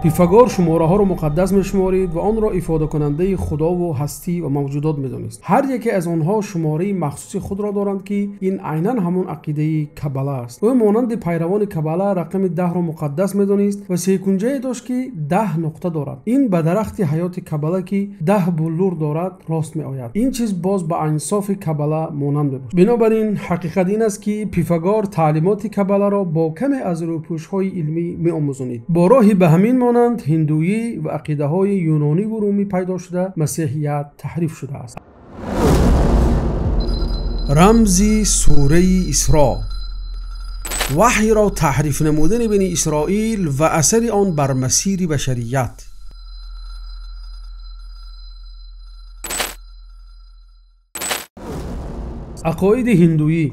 Пифагор шумораҳоро муқаддас мешуморид ва онро ифодакунандаи худову ҳастӣ ва мавҷудот медонист. Ҳар яке аз онҳо шумораи махсуси худро доранд, ки ин айнан ҳамон ақидаи кабала аст. Ӯ монанди пайравони кабала рақами 10-ро муқаддас медонист ва секунҷае дошт, ки 10 нуқта дорад. Ин ба дарахти ҳаёти кабала, ки 10 буллур дорад, рост меояд. Ин чиз боз ба инсофи кабала монанд мебошад. Бинобар ин ҳақиқат ин аст, ки Пифагор таълимоти кабаларо бо каме аз рӯпӯшҳои илмӣ меомӯзонид. Бо роҳи ба ҳамин монанд ҳиндуӣ ва ақидаҳои юнонӣ ва румӣ пайдо шуда, масеҳият таҳриф шудааст. Рамзи сураи Исро. Ваҳйро таҳриф намудани бани Исроил ва асари он бар масири башарият. Ақоиди ҳиндуӣ.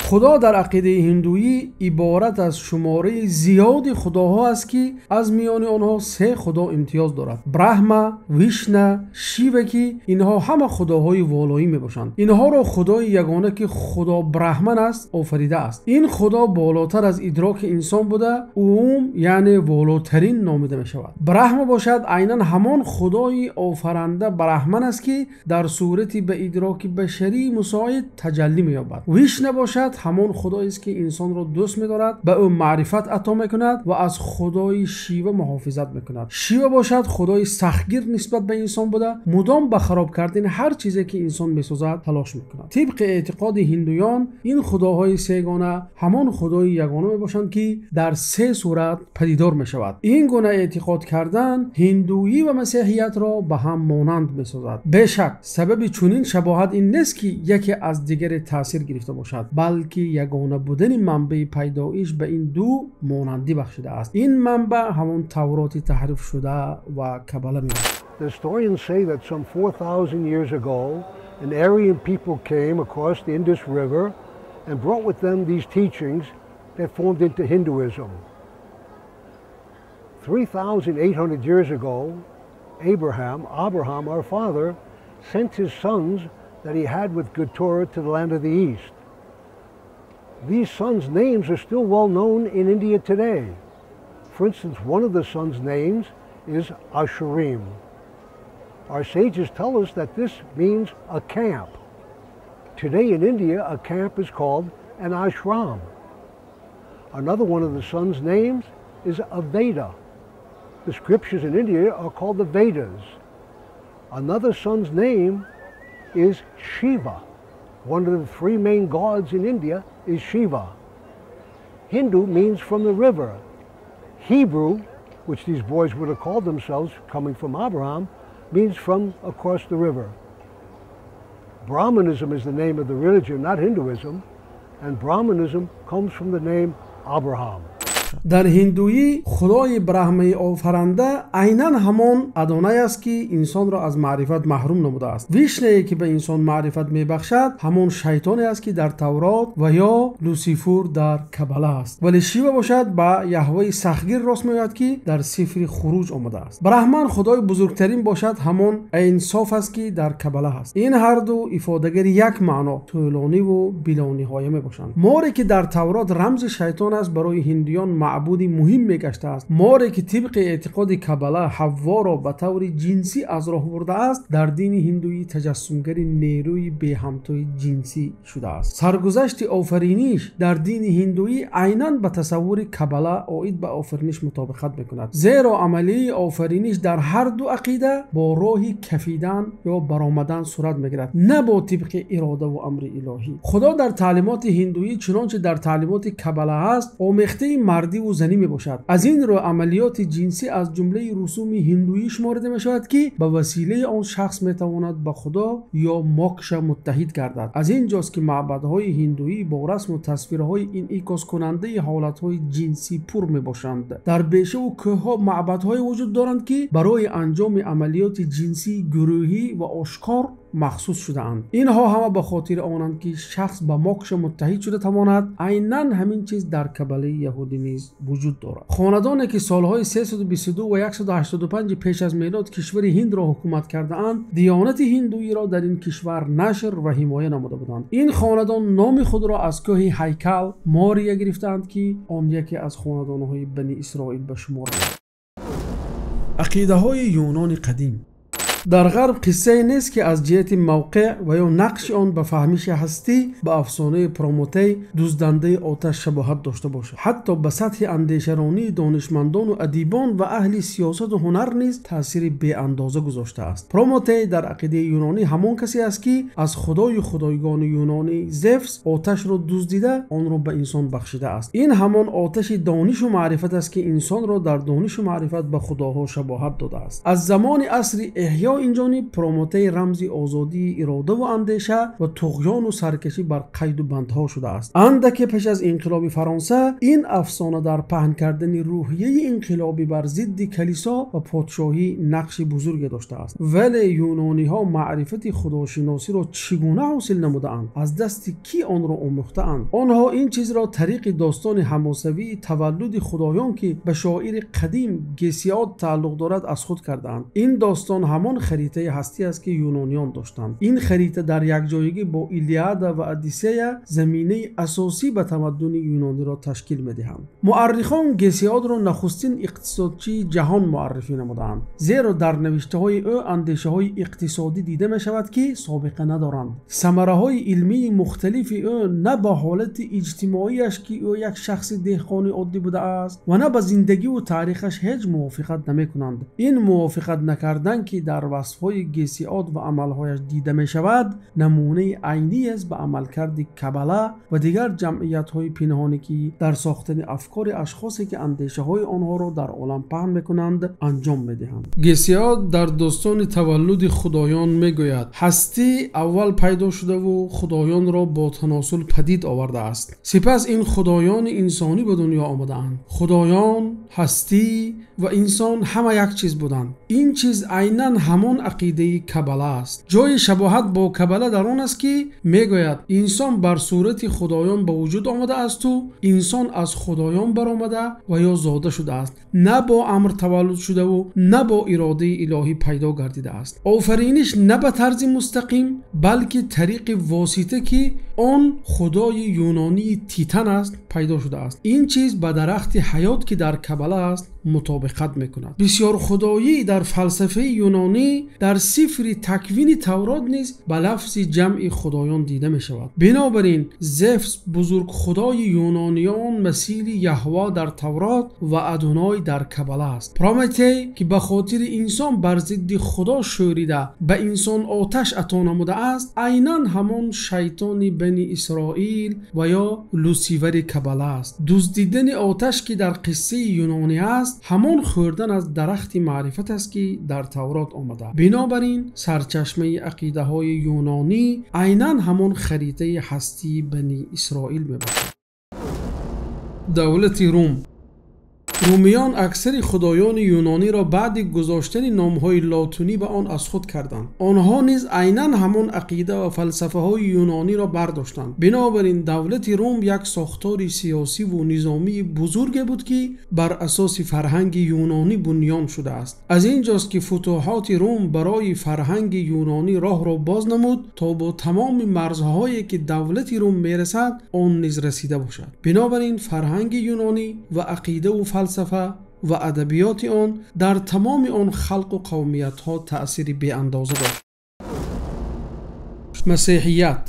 Худо дар ақидаи ҳиндуӣ иборат аз шумораи зиёди худоҳо аст, ки аз миёни онҳо 3 худо имтиёз дорад: Брахма, Вишна, Шива, ки инҳо ҳама худоҳои волоӣ мебошанд. Инҳоро худои ягона, ки худо Брахман аст, офаридааст. Ин худо болотар аз идроки инсон буда, Ум яъне волотарин номида мешавад. Брахма бошад айнан ҳамон худои офаранда Брахман аст, ки дар сурати ба идроки башарӣ мусоид таҷаллӣ меёбад. Вишна бошад ҳамон худоест, ки инсонро дӯст медорад, ба ӯ маърифат ато мекунад ва аз худои Шива муҳофизат мекунад. Шива бошад худои сахтгир нисбат ба инсон буда, мудом ба хароб кардани ҳар чизе, ки инсон месозад, талош мекунад. Тибқи эътиқоди ҳиндуён, ин худоҳои сегона ҳамон худои ягона мебошанд, ки дар 3 сурат падидор мешавад. Ин гуна эътиқод кардан ҳиндуӣ ва масеҳиятро ба ҳам монанд месозад. Бешак сабаби чунин шабоҳат ин нест, ки яке аз дигаре таъсир гирифта бошад, балки ягона будани манбаи пайдоиш ба ин ду монандӣ бахшидааст. Ин манбаъ ҳамон Тавроти таҳриф шуда ва кабала мебошад. The historians say that some 4,000 years ago, an Aryan people came across the Indus River and brought with them these teachings that formed into Hinduism. 3,800 years ago, Abraham, our father, sent his sons that he had with Keturah to the land of the East. These sons' names are still well known in India today. For instance, one of the sons' names is Ashurim. Our sages tell us that this means a camp. Today in India, a camp is called an ashram. Another one of the sons' names is a Veda. The scriptures in India are called the Vedas. Another son's name is Shiva. One of the 3 main gods in India is Shiva. Hindu means from the river. Hebrew, which these boys would have called themselves coming from Abraham, means from across the river. Brahmanism is the name of the religion, not Hinduism, and Brahmanism comes from the name Abraham. Дар ҳиндуӣ худои Брахмаи офаранда айнан ҳамон Адонай аст, ки инсонро аз маърифат маҳрум намудааст. Вишнае, ки ба инсон маърифат мебахшад, ҳамон шайтоне аст, ки дар Таврот ва ё Лусифур дар Кабала аст. Вале Шива бошад ба Яҳваи сахтгир рост меояд, ки дар сифри Хуруҷ омадааст. Брахман худои бузургтарин бошад ҳамон Инсоф аст, ки дар Кабала аст. Ин ҳар ду ифодагари як маъно, тӯлониву билониҳоя мебошанд. Море, ки дар Таврот рамзи шайтон аст, барои ҳиндуён маъбуди муҳим мегаштааст. Море, ки тибқи эътиқоди кабала Ҳавворо ба таври ҷинсӣ аз роҳ бурдааст, дар дини ҳиндуӣ таҷассумгари нерӯи беҳамтои ҷинсӣ шудааст. Саргузашти офариниш дар дини ҳиндуӣ айнан ба тасаввури кабала оид ба офариниш мутобиқат мекунад, зеро амалияи офариниш дар ҳар ду ақида бо роҳи кафидан ё баромадан сурат мегирад, на бо тибқи иродаву амри илоҳӣ. Худо дар таълимоти ҳиндуӣ чунончи дар таълимоти кабала ҳаст, омехтаи мардӣ ва занӣ мебошад. Аз ин рӯ амалиёти ҷинсӣ аз ҷумлаи русуми ҳиндуӣ шуморида мешавад, ки ба василаи он шахс метавонад ба худо ё мокша муттаҳид гардад. Аз ин ҷост, ки маъбадҳои ҳиндуӣ бо расму тасвирҳои инъикоскунандаи ҳолатҳои ҷинсӣ пур мебошанд. Дар бешаву кӯҳҳо маъбадҳое вуҷуд доранд, ки барои анҷоми амалиёти ҷинсии гурӯҳӣ ва ошкор махсус шудаанд. Инҳо ҳама ба хотири онанд, ки шахс ба мокша муттаҳид шуда тавонад. Айнан ҳамин чиз дар кабалаи яҳудӣ низ вуҷуд дорад. Хонадоне, ки солҳои 322 ва 185 пеш аз мелод кишвари ҳиндро ҳукумат кардаанд, диёнати ҳиндуиро дар ин кишвар нашр ва ҳимоя намуда буданд. Ин хонадон номи худро аз кӯҳи Ҳайкал Мория гирифтаанд, ки он яке аз хонадонҳои Бани Исроил ба шумор меравад. Ақидаҳои Юнони қадим. Дар Ғарб қиссае нест, ки аз ҷиҳати мавқеъ ва ё нақши он ба фаҳмиши ҳастӣ ба афсонаи Прометей, дуздандаи оташ, шабоҳат дошта бошад. Ҳатто ба сатҳи андешаронии донишмандон ва адибон ва аҳли сиёсат ва ҳунар низ таъсири беандоза гузоштааст. Прометей дар ақидаи юнонӣ ҳамон касе аст, ки аз худои худойгони юнонӣ Зевс оташро дуздида, онро ба инсон бахшидааст. Ин ҳамон оташи дониш ва маърифат аст, ки инсонро дар дониш ва маърифат ба худоҳо шабоҳат додааст. Аз замони асри Эҳё инҷониб Прометей рамзи озодии ирода ва андеша ва туғён ва саркашӣ бар қайду бандҳо шудааст. Андаке пеш аз инқилоби Фаронса ин афсона дар паҳн кардани рӯҳияи инқилобӣ бар зидди калисо ва подшоҳӣ нақши бузурге доштааст. Вале юнониҳо маърифати худошиносиро чӣ гуна ҳосил намудаанд? Аз дасти кӣ онро омӯхтаанд? Онҳо ин чизро тариқи достони ҳамосавии таваллуди худоён, ки ба шоири қадим Гесиод тааллуқ дорад, аз худ кардаанд. Ин достон ҳамон харитаи ҳастӣ аст, ки юнониён доштанд. Ин харита дар якҷоягӣ бо Илиада ва Одиссея заминаи асосӣ ба тамаддуни юнониро ташкил медиҳанд. Муаррихон Гесиодро нахустин иқтисодчии ҷаҳон муаррифӣ намудаанд, зеро дар навиштаҳои ӯ андешаҳои иқтисодӣ дида мешавад, ки собиқа надоранд. Самараҳои илмии мухталифи ӯ на ба ҳолати иҷтимоияш, ки ӯ як шахси деҳқони оддӣ будааст, ва на ба зиндагиву таърихаш ҳеҷ мувофиқат намекунанд. Ин мувофиқат накардан, ки дар васфҳои Гесиод ва амалҳояш дида мешавад, намунаи айнӣ аст ба амалкарди Кабала ва дигар ҷамъиятҳои пинҳонӣ, ки дар сохтани афкори ашхосе, ки андешаҳои онҳоро дар олам паҳн мекунанд, анҷом медиҳанд. Гесиод дар достони таваллуди худоён мегӯяд: ҳастӣ аввал пайдо шудаву худоёнро бо таносул падид овардааст. Сипас ин худоёни инсонӣ ба дунё омадаанд. Худоён, ҳастӣ ва инсон ҳама як чиз буданд. Ин чиз айнан ҳамон ақидаи Кабала аст. Ҷои шабоҳат бо Кабала дар он аст, ки мегӯяд инсон бар сурати худоён ба вуҷуд омадаасту инсон аз худоён баромада ва ё зода шудааст, на бо амр таваллуд шудаву на бо иродаи илоҳӣ пайдо гардидааст. Офариниш на ба тарзи мустақим, балки тариқи восита, ки он худои юнонии Титан аст, пайдо шудааст. Ин чиз ба дарахти ҳаёт, ки дар Кабала аст, мутобиқат мекунад. Бисёрхудоӣ дар фалсафаи юнонӣ дар сифри таквини Таврот низ ба лафзи ҷамъи худоён дида мешавад. Бинобар ин Зевс бузург худои юнониён масили Яҳва дар Таврот ва Адоной дар Кабала аст. Прометей, ки ба хотири инсон бар зидди худо шӯрида ба инсон оташ ато намудааст, айнан ҳамон шайтони Бани Исроил ва ё Лусивари Кабала аст. Дуздидани оташ, ки дар қиссаи юнонӣ аст, ҳамон хӯрдан аз дарахти маърифат аст, ки дар Таврот омада. Бинобар ин сарчашмаи ақидаҳои юнонӣ айнан ҳамон харитаи ҳастии Бани Исроил мебошад. Давлати Рум. Румиён аксари худоёни юнониро баъди гузоштани номҳои лотунӣ ба он аз худ карданд. Онҳо низ айнан ҳамон ақида ва фалсафаҳои юнониро бардоштанд. Бинобар ин давлати Рум як сохтори сиёсиву низомии бузурге буд, ки бар асоси фарҳанги юнонӣ бунён шудааст. Аз ин ҷост, ки футуҳоти Рум барои фарҳанги юнонӣ роҳро боз намуд, то бо тамоми марзҳое, ки давлати Рум мерасад, он низ расида бошад. Бинобар ин фарҳанги юнонӣ ва ақидаву фалсафа ва адабиёти он дар тамоми он халқу қавмиятҳо таъсири беандоза дошт. Масеҳият.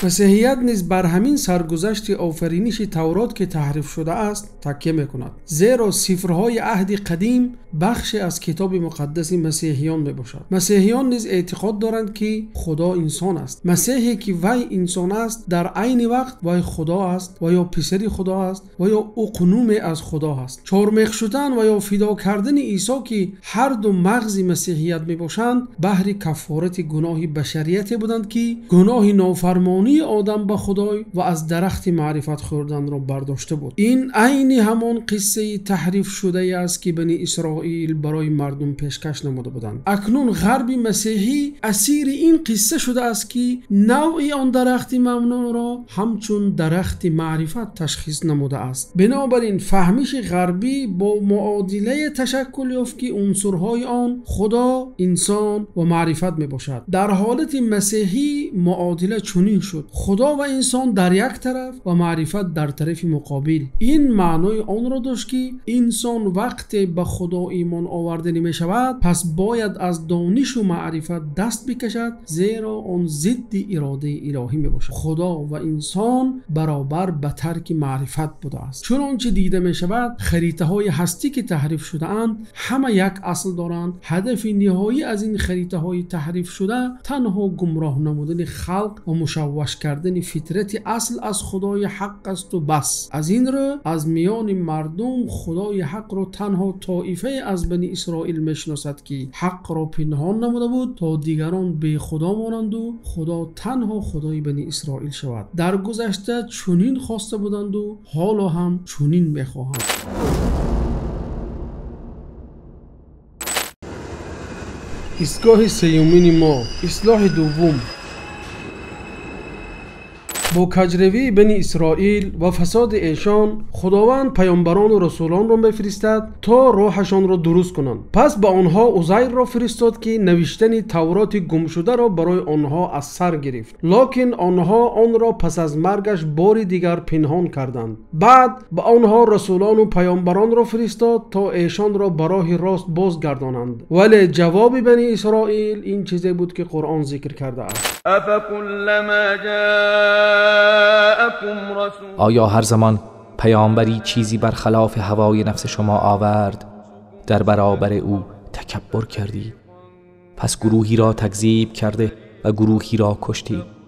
Масеҳият низ бар ҳамин саргузашти офариниши Таврот, ки таҳриф шудааст, такя мекунад, зеро сифрҳои аҳди қадим бахше аз китоби муқаддаси масеҳиён мебошад. Масеҳиён низ эътиқод доранд, ки Худо инсон аст. Масеҳе, ки вай инсон аст, дар айни вақт вай Худо аст ва ё писари Худо аст ва ё уқнуме аз Худо аст. Чормех шудан ва ё фидо кардани Исо, ки ҳар ду мағзи масеҳият мебошанд, баҳри каффорати гуноҳи башарияте буданд, ки гуноҳи нофармонӣ одам ба Худой ва аз дарахти маърифат хӯрданро бардошта буд. Ин айни ҳамон қиссаи таҳриф шудае аст, ки Бани Исроил барои мардум пешкаш намуда буданд. Акнун ғарби масеҳӣ асири ин қисса шудааст, ки навъи он дарахти мамнӯъро ҳамчун дарахти маърифат ташхис намудааст. Бинобар ин фаҳмиши ғарбӣ бо муодилае ташаккул ёфт, ки унсурҳои он Худо, инсон ва маърифат мебошад. Дар ҳолати масеҳӣ муодила чунин шуд: шуд. Худо ва инсон дар як тараф ва маърифат дар тарафи муқобил. Ин маънои онро дошт, ки инсон вақте ба Худо имон оварданӣ мешавад, пас бояд аз донишу маърифат даст бикашад, зеро он зидди иродаи илоҳӣ мебошад. Худо ва инсон баробар ба тарки маърифат будааст. Чунончи дида мешавад, харитаҳои ҳастӣ ки таҳриф шудаанд ҳама як асл доранд. Ҳадафи ниҳоӣ аз ин харитаҳои таҳриф шуда танҳо гумроҳ намудани халқ ва мушавваш кардани фитрати асл аз Худои ҳақ аст ва бас. Аз ин рӯ аз миёни мардум Худои ҳақро танҳо тоифае аз Бани Исроил мешиносад, ки ҳақро пинҳон намуда буд то дигарон бехудо монанд ва Худо танҳо Худои Бани Исроил шавад. Дар гузашта чунин хоста буданд ва ҳоло ҳам чунин мехоҳанд. Истгоҳи сеюмини мо, ислоҳи дуввум. Бо каҷравии Бани Исроил ва фасоди эшон Худованд паёмбарону расулонро мефиристад то роҳашонро дуруст кунанд. Пас ба онҳо Узайрро фиристод, ки навиштани Тавроти гумшударо барои онҳо аз сар гирифт, лекин онҳо онро пас аз маргаш бори дигар пинҳон карданд. Баъд ба онҳо расулону паёмбаронро фиристод то эшонро ба роҳи рост бозгардонанд. Вале ҷавоби Бани Исроил ин чизе буд, ки Қуръон зикр кардааст. آیا هر زمان پیامبری چیزی برخلاف هوای نفس شما آورد در برابر او تکبر کردید؟ پس گروهی را تکذیب کرده و گروهی را کشتید.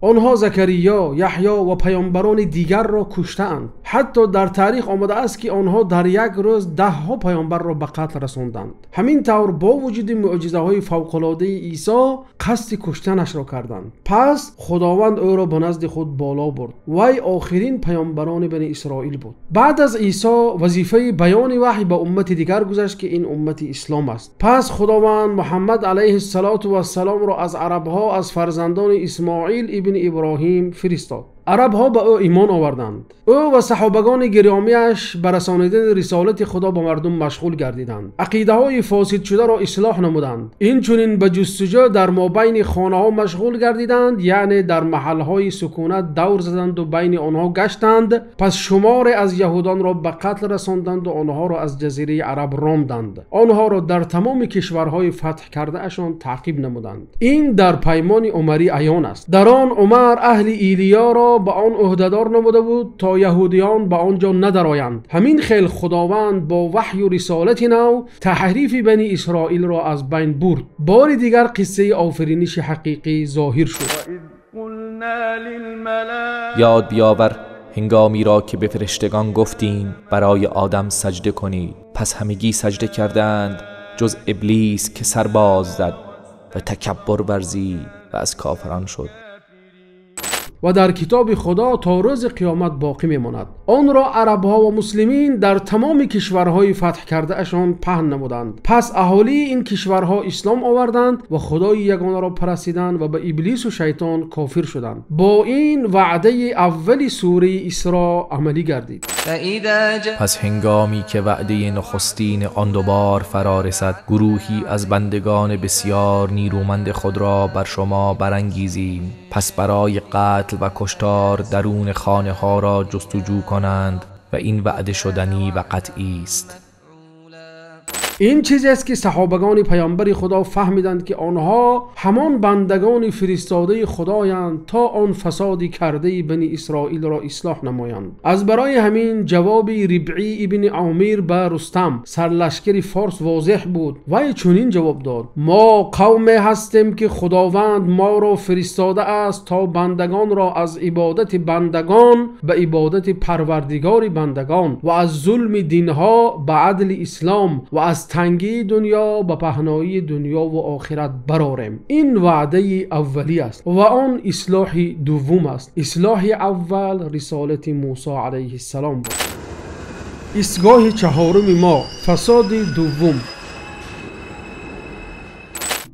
آنها زکریا، یحیی و پیامبران دیگر را کشتند. حتی در تاریخ آمده است که آنها در یک روز ده ها پیامبر را به قتل رساندند. همین طور با وجود معجزه های فوق العاده عیسی قصد کشتنش را کردند. پس خداوند او را به نزد خود بالا برد. وی آخرین پیامبران بنی اسرائیل بود. بعد از عیسی وظیفه بیان وحی به امت دیگر گذشت که این امت اسلام است. پس خداوند محمد علیه الصلاة والسلام را از عربها از فرزندان اسماعیل ابن ابراهیم فرستاد. عربها به او ایمان آوردند. او و صحابگان گرامیش به رسانیدن رسالت خدا به مردم مشغول گردیدند. عقیده های فاسد شده را اصلاح نمودند. این چنین به جستجو در مابین خانه ها مشغول گردیدند، یعنی در محل های سکونت دور زدند و بین آنها گشتند. پس شمار از یهودان را به قتل رساندند و آنها را از جزیره عرب راندند. آنها را در تمام کشورهای فتح کرده اشان تعقیب نمودند. این در پیمان عمری عیان است. در آن عمر اهل ایلیا را به آن عهدهدار نموده بود تا یهودیان به آنجا ندرآیند. همین خیل خداوند با وحی و رسالت نو تحریف بنی اسرائیل را از بین برد. بار دیگر قصه آفرینش حقیقی ظاهر شد. یاد بیاور هنگامی را که به فرشتگان گفتیم برای آدم سجده کنید، پس همگی سجده کردند جز ابلیس که سر باز زد و تکبر ورزید و از کافران شد. و در کتاب خدا تا روز قیامت باقی میماند. آن را عربها و مسلمین در تمام کشورهای فتح کرده اشان پهن نمودند. پس اهالی این کشورها اسلام آوردند و خدای یگانه را پرستیدند و به ابلیس و شیطان کافر شدند. با این وعده اول سوره اسراء عملی گردید. پس هنگامی که وعده نخستین آن دوبار فرا رسد، گروهی از بندگان بسیار نیرومند خود را بر شما برانگیزیم، پس برای قتل و کشتار درون خانه ها را جستجو کنند و این وعده شدنی و قطعی است. این چیزی است که صحابگان پیامبر خدا فهمیدند که آنها همان بندگان فرستاده خدایند تا آن فسادی کرده بنی اسرائیل را اصلاح نمایند. از برای همین جواب ربعی ابن عامر به رستم سرلشکر فارس واضح بود. وی چنین جواب داد: ما قوم هستیم که خداوند ما را فرستاده است تا بندگان را از عبادت بندگان به عبادت پروردگار بندگان و از ظلم دینها به عدل اسلام و از تنگی دنیا به پهنایی دنیا و آخرت براریم. این وعده اولی است و آن اصلاح دوم است. اصلاح اول رسالت موسی علیه السلام بود. ایستگاه چهارم ما، فساد دوم.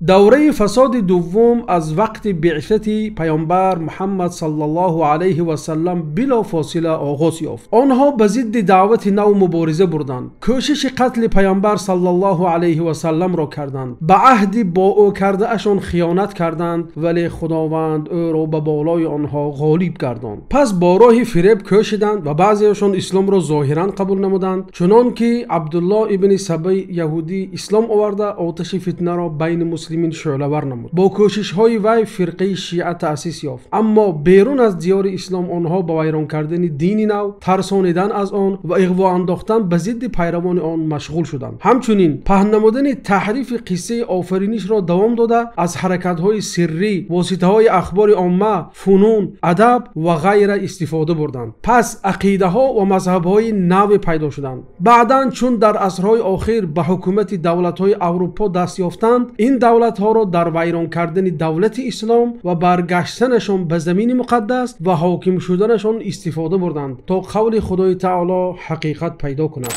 Давраи фасоди дуввум аз вақти биъсати паёмбар Муҳаммад саллаллоҳу алайҳи васаллам билофосила оғоз ёфт. Онҳо ба зидди даъвати нав мубориза бурданд, кӯшиши қатли паёмбар саллаллоҳу алайҳи васалламро карданд, ба аҳди бо ӯ кардаашон хиёнат карданд, вале Худованд ӯро ба болои онҳо ғолиб гардонд. Пас бо роҳи фиреб кӯшиданд ва баъзеашон исломро зоҳиран қабул намуданд, чунон ки Абдуллоҳ ибни Сабаи яҳудӣ ислом оварда оташи фитнаро байни муслимин шӯълавар намуд. Бо кӯшишҳои вай фирқаи шиа таъсис ёфт. Аммо берун аз диёри ислом онҳо ба вайрон кардани дини нав, тарсонидан аз он ва иғво андохтан ба зидди пайравони он машғул шуданд. Ҳамчунин паҳн намудани таҳрифи қиссаи офаринишро давом дода, аз ҳаракатҳои сиррӣ, воситаҳои ахбори омма, фунун, адаб ва ғайра истифода бурданд. Пас ақидаҳо ва мазҳабҳои наве пайдо шуданд. Баъдан чун дар асрҳои охир ба ҳукумати давлатҳои Аврупо даст ёфтанд, ин давлатҳоро дар вайрон кардани давлати ислом ва баргаштанашон ба замини муқаддас ва ҳоким шуданашон истифода бурданд, то қавли Худои таоло ҳақиқат пайдо кунад.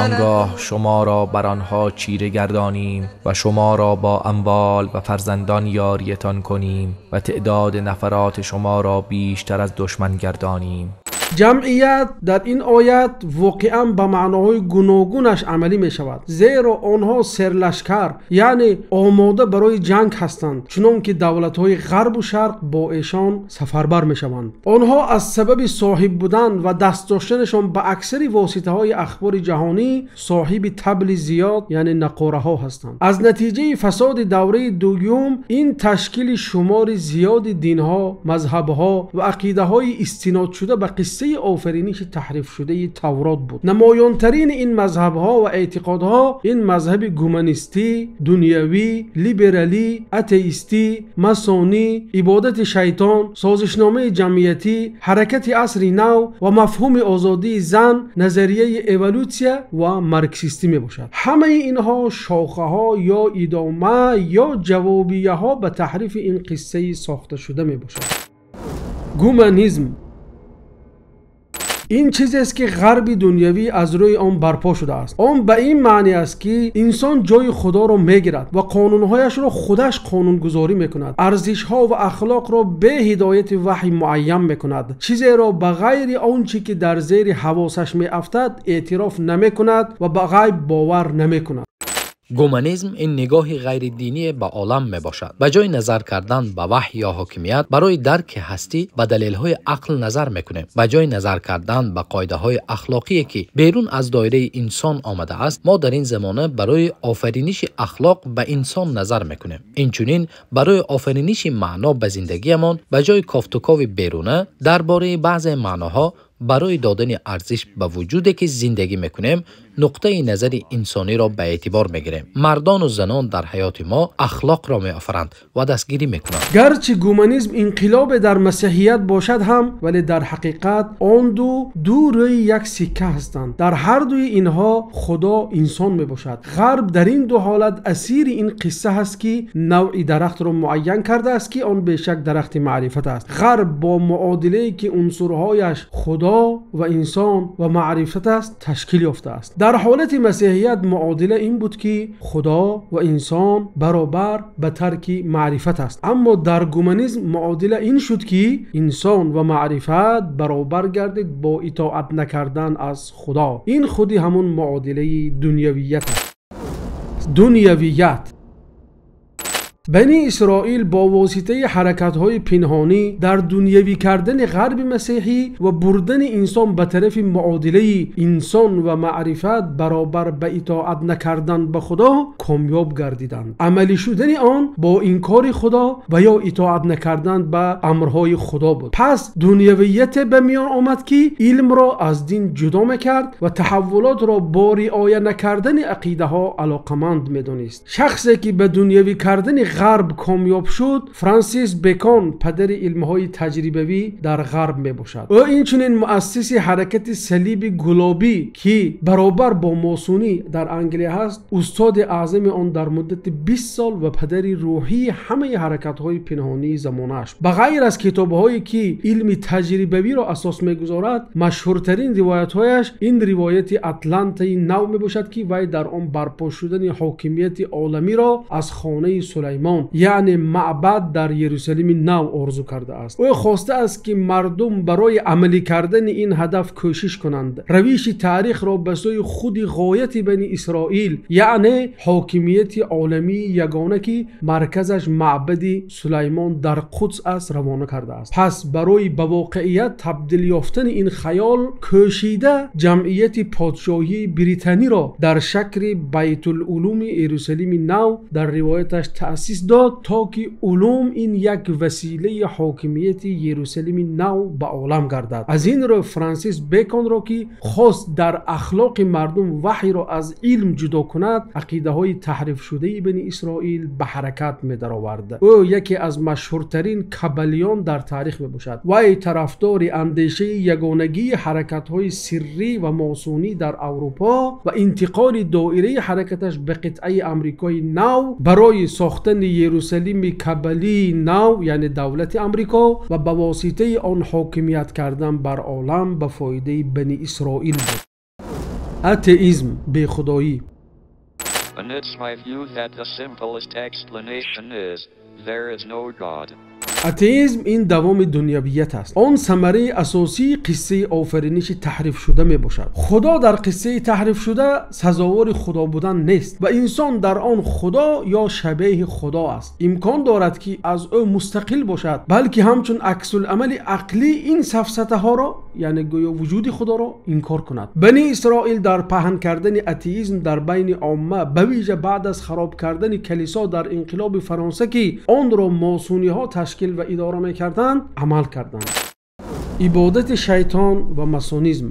آنگاه شما را بر آنها چیره گردانیم و شما را با اموال و فرزندان یاریتان کنیم و تعداد نفرات شما را بیشتر از دشمن گردانیم. ҷамъият дар ин оят воқеан ба маъноҳои гуногунаш амалӣ мешавад, зеро онҳо серлашкар, яъне омода барои ҷанг ҳастанд, чунон ки давлатҳои ғарбу шарқ бо эшон сафарбар мешаванд. Онҳо аз сабаби соҳиб будан ва даст доштанашон ба аксари воситаҳои ахбори ҷаҳонӣ соҳиби табли зиёд, яъне нақораҳо ҳастанд. Аз натиҷаи фасоди давраи дуюм ин ташкили шумори зиёди динҳо, мазҳабҳо ва ақидаҳои истинодшуда ба қиссаи офариниши таҳрифшудаи Таврот буд. Намоёнтарини ин мазҳабҳо ва эътиқодҳо ин мазҳаби гуманистӣ, дунявӣ, либералӣ, атеистӣ, масонӣ, ибодати шайтон, созишномаи ҷамъиятӣ, ҳаракати асри нав ва мафҳуми озодии зан, назарияи эволютсия ва марксистӣ мебошад. Ҳамаи инҳо шохаҳо ё идома ё ҷавобияҳо ба таҳрифи ин қиссаи сохташуда мебошад. Гуманизм ин чизест ки ғарби дунявӣ аз рӯи он барпо шудааст. Он ба ин маъне аст, ки инсон ҷои Худоро мегирад ва қонунҳояшро худаш қонунгузорӣ мекунад, арзишҳо ва ахлоқро бе ҳидояти ваҳй муайян мекунад, чизеро ба ғайри он чӣ ки дар зери ҳавосаш меафтад эътироф намекунад ва ба ғайб бовар намекунад. Гуманизм ин нигоҳи ғайридинӣ ба олам мебошад. Ба ҷои назар кардан ба ваҳй ё ҳокимият, барои дарки ҳастӣ ба далелҳои ақл назар мекунем. Ба ҷои назар кардан ба қоидаҳои ахлоқие ки берун аз доираи инсон омадааст, мо дар ин замона барои офариниши ахлоқ ба инсон назар мекунем. Инчунин барои офариниши маъно ба зиндагиамон ба ҷои кофтукови беруна дар бораи баъзе маъноҳо барои додани арзиш ба вуҷуде ки зиндагӣ мекунем, нуқтаи назари инсониро ба эътибор мегирем. Мардону занон дар ҳаёти мо ахлоқро меофаранд ва дастгирӣ мекунанд. Гарчи гуманизм инқилобе дар масеҳият бошад ҳам, вале дар ҳақиқат он ду рӯи як сикка ҳастанд. Дар ҳар дуи инҳо Худо инсон мебошад. Ғарб дар ин ду ҳолат асири ин қисса ҳаст, ки навъи дарахтро муайян кардааст, ки он бешак дарахти маърифат аст. Ғарб бо муодилае ки унсурҳояш Худо ва инсон ва маърифат аст ташкил ёфтааст. Дар ҳолати масеҳият муодила ин буд, ки Худо ва инсон баробар ба тарки маърифат аст. Аммо дар гуманизм муодила ин шуд, ки инсон ва маърифат баробар гардид бо итоат накардан аз Худо. Ин худи ҳамун муодилаи дунявият аст. Дунявият. Бани Исроил бо воситаи ҳаракатҳои пинҳонӣ дар дунявӣ кардани ғарби масеҳӣ ва бурдани инсон ба тарафи муодилаи инсон ва маърифат баробар ба итоат накардан ба Худо комёб гардиданд. Амалӣ шудани он бо инкори Худо ва ё итоат накардан ба амрҳои Худо буд. Пас дунявияте ба миён омад, ки илмро аз дин ҷудо мекард ва таҳаввулотро бо риоя накардани ақидаҳо алоқаманд медонист. Шахсе ки ба дунявӣ кардани Ғарб комёб шуд, Франсис Бекон падари илмҳои таҷрибавӣ дар Ғарб мебошад. Ӯ инчунин муассиси ҳаракати салиби гулобӣ, ки баробар бо мосунӣ дар Англия ҳаст, устоди аъзами он дар муддати 20 сол ва падари рӯҳии ҳамаи ҳаракатҳои пинҳонии замонаш. Ба ғайр аз китобҳое ки илми таҷрибавиро асос мегузорад, машҳуртарин ривоятҳояш ин ривояти Атлантаи нав мебошад, ки вай дар он барпо шудани ҳокимияти оламиро аз хонаи Сулаймон, яъне маъбад дар Ерусалими нав орзу кардааст. Ӯ хостааст, ки мардум барои амалӣ кардани ин ҳадаф кӯшиш кунанд, равиши таърихро ба сӯи худи ғояти Бани Исроил, яъне ҳокимияти оламии ягона, ки марказаш маъбади Сулаймон дар Қудс аст, равона кардааст. Пас барои ба воқеият табдил ёфтани ин хаёл кӯшида ҷамъияти подшоҳии Британиро дар шакли Байтулулуми Ерусалими нав дар ривояташ таъсис дод, то ки улум ин як василаи ҳокимияти Ерусалими нав ба олам гардад. Аз ин рӯ Франсис Беконро, ки хост дар ахлоқи мардум ваҳйро аз илм ҷудо кунад, ақидаҳои таҳрифшудаи Бани Исроил ба ҳаракат медаровард. Ӯ яке аз машҳуртарин кабалиён дар таърих мебошад. Вай тарафдори андешаи ягонагии ҳаракатҳои сиррӣ ва мосунӣ дар Аврупо ва интиқоли доираи ҳаракаташ ба қитъаи Амрикои нав барои сохтани Ерусалими кабалии нав, яъне давлати Амрико, ва ба воситаи он ҳокимият кардан бар олам ба фоидаи Бани Исроил буд. Атеизм, бехудоӣ. And it's my view that the simplest explanation is, there is no God. Атеизм ин давоми дунявият аст. Он самараи асосии қиссаи офариниши таҳрифшуда мебошад. Худо дар қиссаи таҳрифшуда сазовори худо будан нест ва инсон дар он худо ё шабеҳи худо аст. Имкон дорад, ки аз ӯ мустақил бошад, балки ҳамчун аксуламали ақлӣ ин сафсатаҳоро, яъне гӯё вуҷуди худоро инкор кунад. Бани Исроил дар паҳн кардани атеизм дар байни омма, ба вижа баъд аз хароб кардани калисо дар инқилоби Фаронса, ки онро мосуниҳо ташкил ва идора мекарданд, амал карданд. Ибодати шайтон ва масонизм.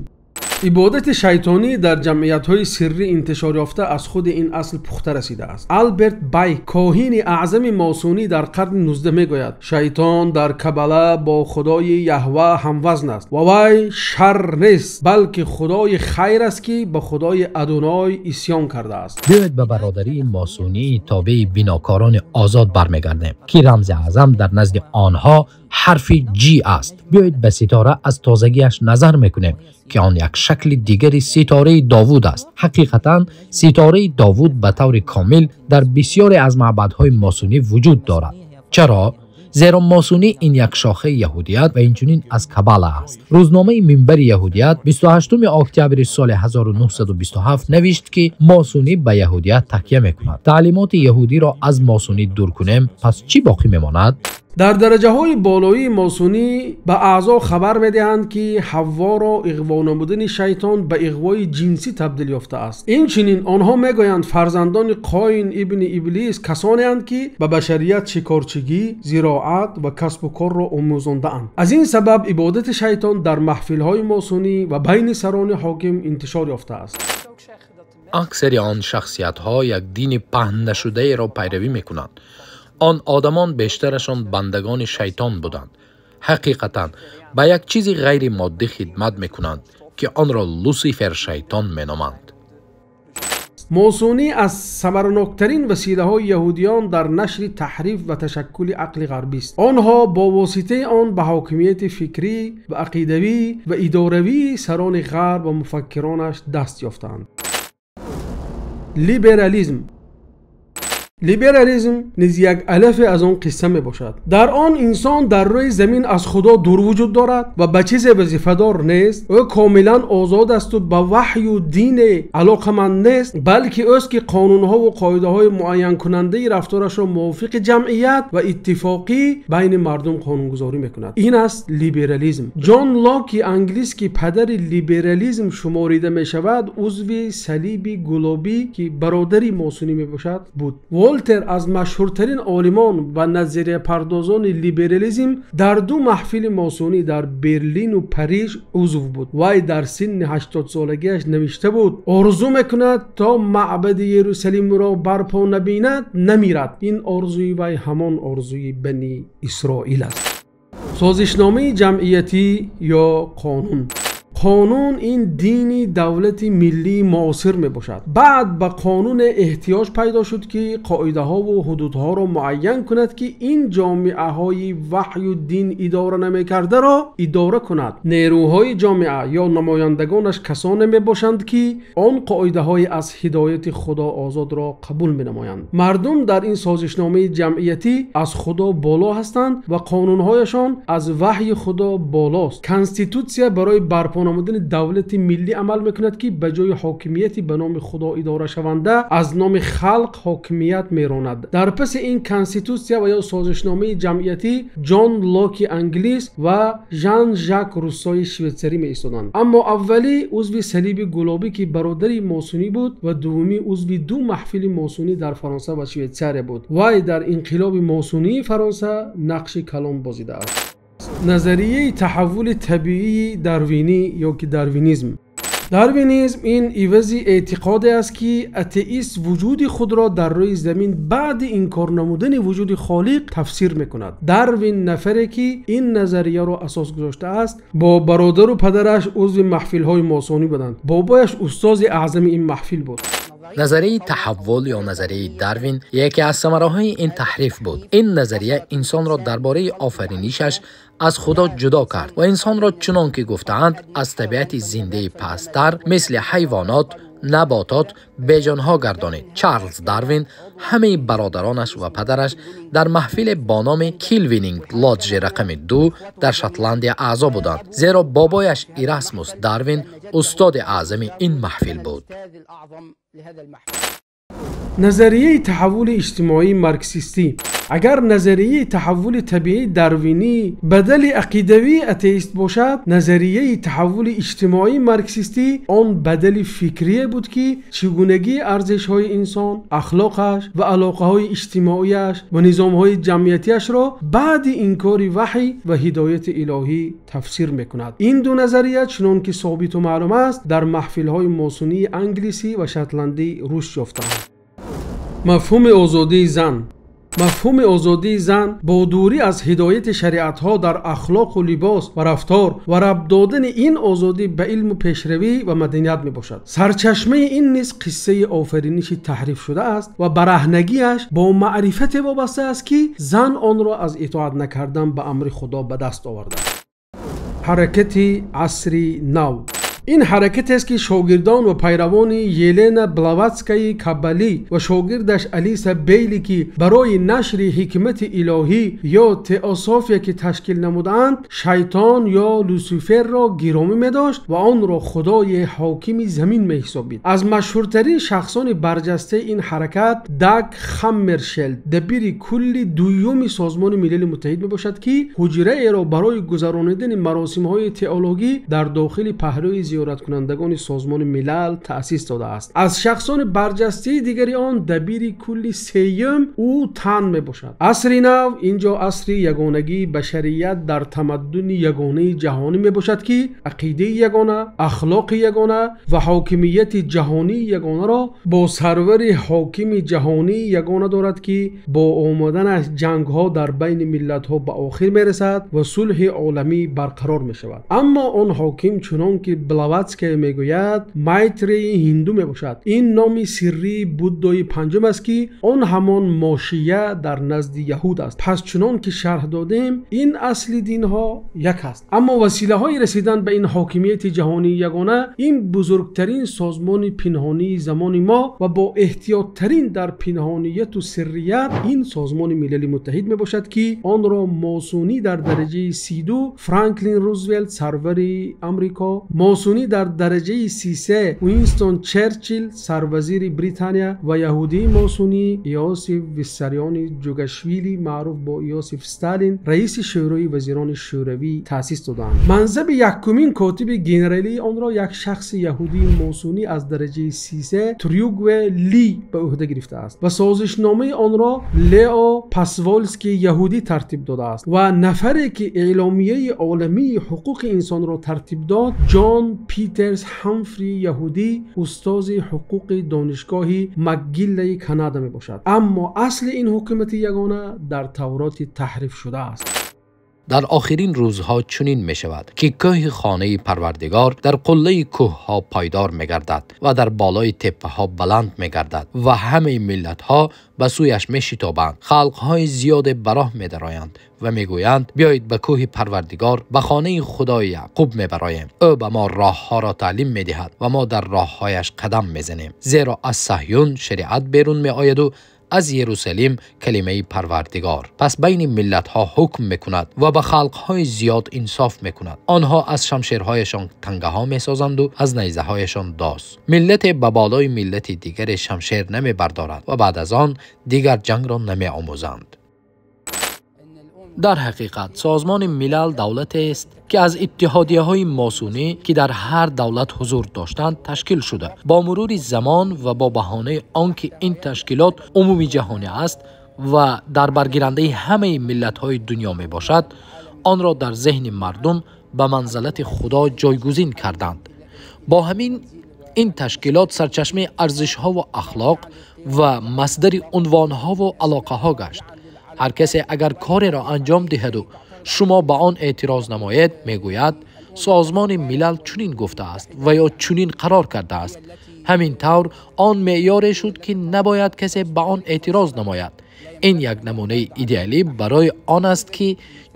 Ибодати шайтонӣ дар ҷамъиятҳои сиррӣ интишор ёфта аз худи ин асл пухта расидааст. Алберт Байк, коҳини аъзами мосунӣ дар қарни 19 мегӯяд: шайтон дар Кабала бо худои Яҳва ҳамвазн аст ва вай шар нест, балки худои хайр аст, ки ба худои Адоной исён кардааст. Биёед ба бародарии мосунии тобеи бинокорони озод бармегардем, ки рамзи аъзам дар назди онҳо ҳарфи Ҷ аст. Биёед ба ситора аз тозагиаш назар мекунем, ки он як шакли дигари ситораи Довуд аст. Ҳақиқатан ситораи Довуд ба таври комил дар бисёре аз маъбадҳои мосунӣ вуҷуд дорад. Чаро? Зеро мосунӣ ин як шохаи яҳудият ва инчунин аз Кабала аст. Рӯзномаи Минбари яҳудият 28 октябри соли 1927 навишт, ки мосунӣ ба яҳудият такя мекунад. Таълимоти яҳудиро аз мосунӣ дур кунем, пас чӣ боқӣ мемонад? Дар дараҷаҳои болоии мосунӣ ба аъзо хабар медиҳанд, ки ҳавворо иғво намудани шайтон ба иғвои ҷинсӣ табдил ёфтааст. Инчунин онҳо мегӯянд фарзандони Қоин ибни Иблис касонеанд, ки ба башарият шикорчигӣ, зироат ва касбу корро омӯзондаанд. Аз ин сабаб ибодати шайтон дар маҳфилҳои мосунӣ ва байни сарони ҳоким интишор ёфтааст. Аксари он шахсиятҳо як дини паҳн нашудаеро пайравӣ мекунанд. Он одамон бештарашон бандагони шайтон буданд. Ҳақиқатан ба як чизи ғайримоддӣ хидмат мекунанд, ки онро Лусифер шайтон меноманд. Мосунӣ аз самараноктарин василаҳои яҳудиён дар нашри таҳриф ва ташаккули ақли ғарбист. Онҳо бо воситаи он ба ҳокимияти фикрӣ ва ақидавӣ ва идоравии сарони ғарб ва муфаккиронаш даст ёфтаанд. Либерализм. Либерализм низ як алафе аз он қисса мебошад. Дар он инсон дар рӯи замин аз худо дур вуҷуд дорад ва ба чизе вазифадор нест. Ӯ комилан озод асту ба ваҳю дине алоқаманд нест, балки ӯст, ки қонунҳову қоидаҳои муайянкунандаи рафторашро мувофиқи ҷамъият ва иттифоқӣ байни мардум қонунгузорӣ мекунад. Ин аст либерализм. Ҷон Локи англис, ки падари либерализм шуморида мешавад, узви салиби гулобӣ, ки бародари мосунӣ мебошад, буд. Волтер аз машҳуртарин олимон ва назарияпардозони либерализм дар ду маҳфили масонӣ дар Берлин ва Париж узв буд. Вай дар синни 80 солагиаш навишта буд: орзу мекунад то маъбади Ерусалимро барпо набинад, намирад. Ин орзуи вай ҳамон орзуи Бани Исроил аст. Созишномаи ҷамъиятӣ ё қонун. Қонун ин дини давлати миллии муосир мебошад. Баъд ба қонун эҳтиёҷ пайдо шуд, ки қоидаҳо ва ҳудудҳоро муайян кунад, ки ин ҷомеаҳои ваҳю дин идора намекардаро идора кунад. Нерӯҳои ҷомеа ё намояндагонаш касоне мебошанд, ки он қоидаҳои аз ҳидояти Худо озодро қабул менамоянд. Мардум дар ин созишномаи ҷамъиятӣ аз Худо боло ҳастанд ва қонунҳояшон аз ваҳйи Худо болост. Конститутсия барои барпо намудани давлати миллӣ амал мекунад, ки ба ҷои ҳокимияти ба номи Худо идора шаванда аз номи халқ ҳокимият меронад. Дар паси ин конститутсия ва ё созишномаи ҷамъиятӣ Ҷон Локи англис ва Жан Жак Руссои швейтсарӣ меистоданд. Аммо аввалӣ узви салиби гулобӣ, ки бародари масонӣ буд, ва дуввумӣ узви ду маҳфили масонӣ дар Фаронса ва Швейтсария буд. Вай дар инқилоби масонии Фаронса нақши калон бозидааст. Назарияи таҳаввули табиии дарвинӣ ё ки дарвинизм. Дарвинизм ин ивази эътиқоде аст, ки атеист вуҷуди худро дар рӯи замин баъди инкор намудани вуҷуди Холиқ тафсир мекунад. Дарвин нафаре, ки ин назарияро асос гузоштааст, бо бародару падараш узви маҳфилҳои масонӣ буданд. Бобояш устози аъзами ин маҳфил буд. Назарияи таҳаввул ё назарияи Дарвин яке аз самараҳои ин таҳриф буд. Ин назария инсонро дар бораи офаринишаш аз Худо ҷудо кард ва инсонро чунон ки гуфтаанд аз табиати зиндаи пасттар мисли ҳайвонот, наботот, беҷонҳо гардонид. Чарлз Дарвин ҳамаи бародаронаш ва падараш дар маҳфиле бо номи Килвининг Лоджи рақами 2 дар Шотландия аъзо буданд, зеро бобояш Ирасмус Дарвин устоди аъзами ин маҳфил буд. Назарияи таҳаввули иҷтимоии марксистӣ. Агар назарияи таҳаввули табиии дарвинӣ бадали ақидавии атеист бошад, назарияи таҳаввули иҷтимоии марксистӣ он бадали фикрие буд, ки чигунагии арзишҳои инсон, ахлоқаш ва алоқаҳои иҷтимоияш ва низомҳои ҷамъиятиашро баъди инкори ваҳй ва ҳидояти илоҳӣ тафсир мекунад. Ин ду назария чунон ки собиту маълум аст, дар маҳфилҳои масонии англисӣ ва шотландӣ рушд ёфтаанд. Мафҳуми озодии зан. Мафҳуми озодии зан бо дурӣ аз ҳидояти шариатҳо дар ахлоқу либос ва рафтор ва рабт додани ин озодӣ ба илму пешравӣ ва маданият мебошад. Сарчашмаи ин низ қиссаи офариниши таҳриф шудааст ва бараҳнагиаш бо маърифате вобаста аст, ки зан онро аз итоат накардан ба амри Худо ба даст овардааст. Ҳаракати асри нав. Ин ҳаракатест, ки шогирдон ва пайравони Елена Блаватскаи каббалӣ ва шогирдаш Алиса Бейли, ки барои нашри ҳикмати илоҳӣ ё теософия ки ташкил намудаанд, шайтон ё Люсиферро гиромӣ медошт ва онро худои ҳокими замин меҳисобид. Аз машҳуртарин шахсони барҷастаи ин ҳаракат Даг Хаммершелд, дабири кулли дуюми Созмони Милали Муттаҳид мебошад, ки ҳуҷраеро барои гузаронидани маросимҳои теологӣ дар дохили паҳлӯи зиёраткунандагони Созмони Милал таъсис додааст. Аз шахсони барҷастаи дигари он дабири кулли сеюм ӯ Тан мебошад. Асри нав инҷо асри ягонагии башарият дар тамаддуни ягонаи ҷаҳонӣ мебошад, ки ақидаи ягона, ахлоқи ягона ва ҳокимияти ҷаҳонии ягонаро бо сарвари ҳокими ҷаҳонии ягона дорад, ки бо омаданаш ҷангҳо дар байни миллатҳо ба охир мерасад ва сулҳи оламӣ барқарор мешавад. Аммо он ҳоким чунон ки Блаватская мегӯяд, Майтреи ҳинду мебошад. Ин номи сиррии Буддои панҷум аст, ки он ҳамон Мошия дар назди яҳуд аст. Пас чунон ки шарҳ додем, ин асли динҳо як аст. Аммо василаҳои расидан ба ин ҳокимияти ҷаҳонии ягона ин бузургтарин созмони пинҳонии замони мо ва бо эҳтиёттарин дар пинҳонияту сиррият ин Созмони Милали Муттаҳид мебошад, ки онро масонӣ дар дараҷаи 32 Франклин Рузвелт сарвари Амрико, масонӣ масонӣ дар дараҷаи 33 Уинстон Черчилл, сарвазири Британия, ва яҳудии масонӣ Иосиф Виссариони Ҷугашвили, маъруф бо Иосиф Сталин, раиси Шӯрои вазирони Шӯравӣ таъсис доданд. Мансаби якумин котиби генералии онро як шахси яҳудии масонӣ аз дараҷаи 33 Трюгве Ли ба ӯҳда гирифтааст ва созишномаи онро Лео Пасволский яҳудӣ тартиб додааст ва нафаре ки эъломияи оламии ҳуқуқи инсонро тартиб дод Ҷон Питерс Ҳамфри яҳудӣ, устози ҳуқуқи донишгоҳи Макгиллаи Канада мебошад. Аммо асли ин ҳукумати ягона дар Тавроти таҳриф шудааст. Дар охирин рӯзҳо чунин мешавад, ки кӯҳи хонаи Парвардигор дар қуллаи кӯҳҳо пойдор мегардад ва дар болои теппаҳо баланд мегардад ва ҳамаи миллатҳо ба сӯяш мешитобанд. Халқҳои зиёде ба роҳ медароянд ва мегӯянд: биёед ба кӯҳи Парвардигор, ба хонаи Худои Яъқуб мебароем. Ӯ ба мо роҳҳоро таълим медиҳад ва мо дар роҳҳояш қадам мезанем. Зеро аз Саҳюн шариат берун меояду аз Иерусалим калимаи Парвардигор. Пас байни миллатҳо ҳукм мекунад ва ба халқҳои зиёд инсоф мекунад. Онҳо аз шамшерҳояшон тангаҳо месозанду аз найзаҳояшон дос. Миллате ба болои миллати дигаре шамшер намебардорад ва баъд аз он дигар ҷангро намеомӯзанд. Дар ҳақиқат Созмони Милал давлатест, ки аз иттиҳодияҳои масонӣ, ки дар ҳар давлат ҳузур доштанд, ташкил шуда. Бо мурури замон ва бо баҳонаи он ки ин ташкилот умумии ҷаҳонӣ аст ва дар баргирандаи ҳамаи миллатҳои дунё мебошад, онро дар зеҳни мардум ба манзалати Худо ҷойгузин карданд. Бо ҳамин ин ташкилот сарчашмаи арзишҳову ахлоқ ва масдари унвонҳову алоқаҳо гашт. Ҳар касе агар кореро анҷом диҳаду шумо ба он эътироз намоед, мегӯяд: Созмони Милал чунин гуфтааст ва ё чунин қарор кардааст. Ҳамин тавр он меъёре шуд, ки набояд касе ба он эътироз намояд. Ин як намунаи идеалӣ барои он аст, ки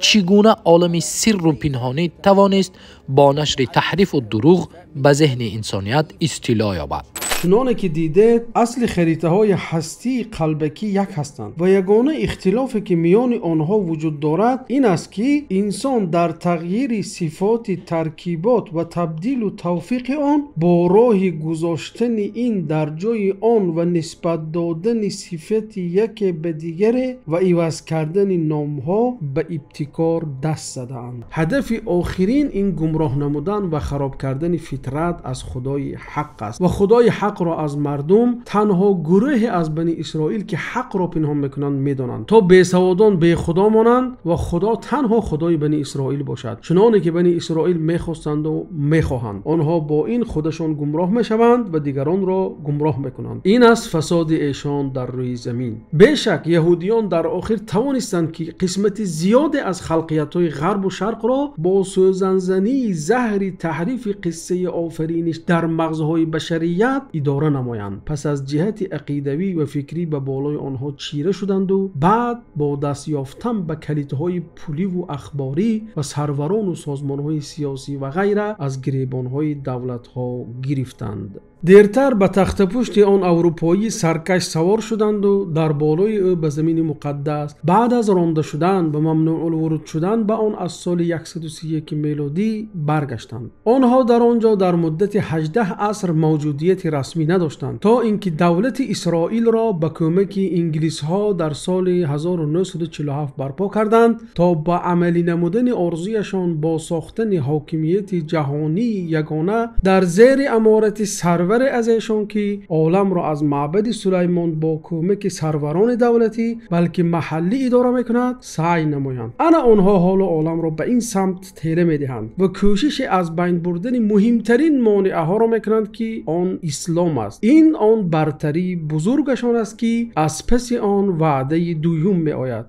чӣ гуна олами сирру пинҳонӣ тавонист бо нашри таҳрифу дурӯғ ба зеҳни инсоният истило ёбад. Чуноне ки дидед, асли харитаҳои ҳастии қалбакӣ як ҳастанд ва ягона ихтилофе ки миёни онҳо вуҷуд дорад ин аст, ки инсон дар тағйири сифоти таркибот ва табдилу тавфиқи он бо роҳи гузоштани ин дар ҷои он ва нисбат додани сифати яке ба дигаре ва иваз кардани номҳо ба ибтикор даст задаанд. Ҳадафи охирин ин гумроҳ намудан ва хароб кардани фитрат аз Худои ҳақ аст ва Худои ҳақро аз мардум танҳо гурӯҳе аз Бани Исроил, ки ҳақро пинҳон мекунанд, медонанд, то бесаводон бехудо монанд ва Худо танҳо Худои Бани Исроил бошад, чуноне ки Бани Исроил мехостанду мехоҳанд. Онҳо бо ин худашон гумроҳ мешаванд ва дигаронро гумроҳ мекунанд. Ин аст фасоди эшон дар рӯи замин. Бешак яҳудиён дар охир тавонистанд, ки қисмати зиёде аз халқиятҳои ғарбу шарқро бо сӯзанзании заҳри таҳрифи қиссаи офариниш дар мағзҳои башарият идора намоянд. Пас аз ҷиҳати ақидавӣ ва фикрӣ ба болои онҳо чира шуданду баъд бо даст ёфтан ба калидҳои пуливу ахборӣ ва сарварону созмонҳои сиёсӣ ва ғайра аз гиребонҳои давлатҳо гирифтанд. Дертар ба тахтапушти он аврупоӣ саркаш савор шуданду дар болои ӯ ба замини муқаддас баъд аз ронда шудан ва мамнӯъулвуруд шудан ба он аз соли 131 мелодӣ баргаштанд. Онҳо дар он ҷо дар муддати 18 аср мавҷудияти расмӣ надоштанд, то инки давлати Исроилро ба кӯмаки инглисҳо дар соли 1947 барпо карданд, то ба амалӣ намудани орзуяшон бо сохтани ҳокимияти ҷаҳонии ягона дар зери аморати сарвар аз эшон, ки оламро аз маъбади Сулаймон бо кӯмаки сарварони давлатӣ балки маҳаллӣ идора мекунад, саъй намоянд. Ана онҳо ҳоло оламро ба ин самт тела медиҳанд ва кӯшиши аз байн бурдани муҳимтарин монеаҳоро мекунанд, ки он ислом аст. Ин он бартарии бузургашон аст, ки аз паси он ваъдаи дуюм меояд.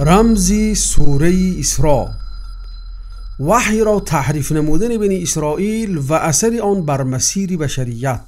Рамзи сураи Исро. Ваҳйро таҳриф намудани Бани Исроил ва асари он бар масири башарият.